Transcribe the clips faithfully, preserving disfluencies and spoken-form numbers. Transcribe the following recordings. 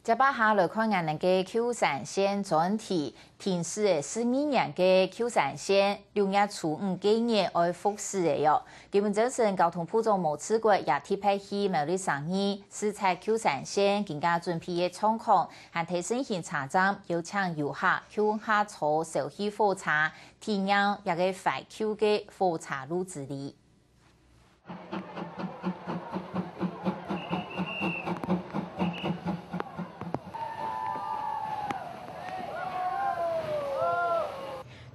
接下來看𠊎等个舊山線專題，停駛个十二年个舊山線，六月初五該日愛復駛个喲。今晡朝晨，交通部長毛治國也特別去苗栗城裡視察舊山線，今下準備个狀況，還在勝興車站邀請遊客共下坐小汽火車，體驗這个懷舊个火車路之旅。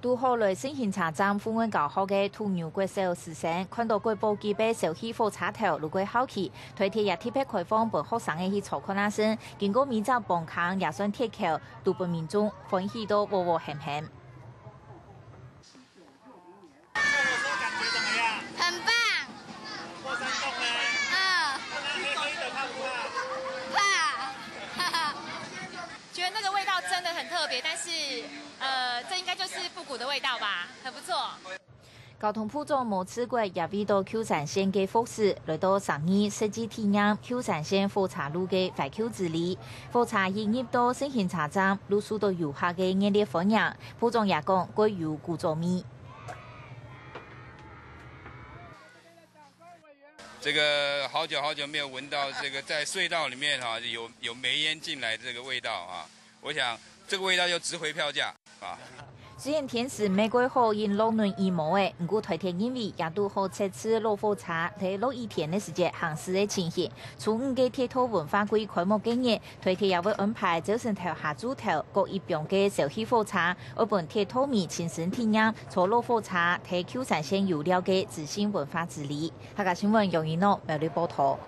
堵好來勝興車站戶外教學个土牛國小師生，看到國寶級个小汽火車頭，就蓋好奇，臺鐵也特別開放分學生仔去坐看啊脣，經過每隻磅空也算鐵口，都分民眾歡喜到喔喔喊喊。 坐火车感觉怎么样？很棒。过山洞呢？嗯。刚刚黑黑的，怕不怕？怕。觉得那个味道真的很特别，但是，呃，这应该就是复古的味道吧，很不错。交通部长毛治国也为到旧山线个复苏，来到城里实际体验旧山线火车路个怀旧之旅。火车一入到胜兴车站，就受到游客个热烈欢迎。 部长也讲，过有古早味。这个好久好久没有闻到这个在隧道里面哈、有有煤烟进来这个味道啊，我想这个味道就值回票价啊。虽然天时毋係蓋好，因落等雨毛仔，毋過臺鐵認為也堵好測試老火車在落雨天个時節行駛个情形。初五个鐵道文化季開幕該日， 臺鐵也會安排朝晨頭下晝頭各一枋个小汽火車，愛分鐵道迷親身體驗坐老火車在舊山線遊尞个資訊文化之旅。客家新聞楊一諾苗栗報導。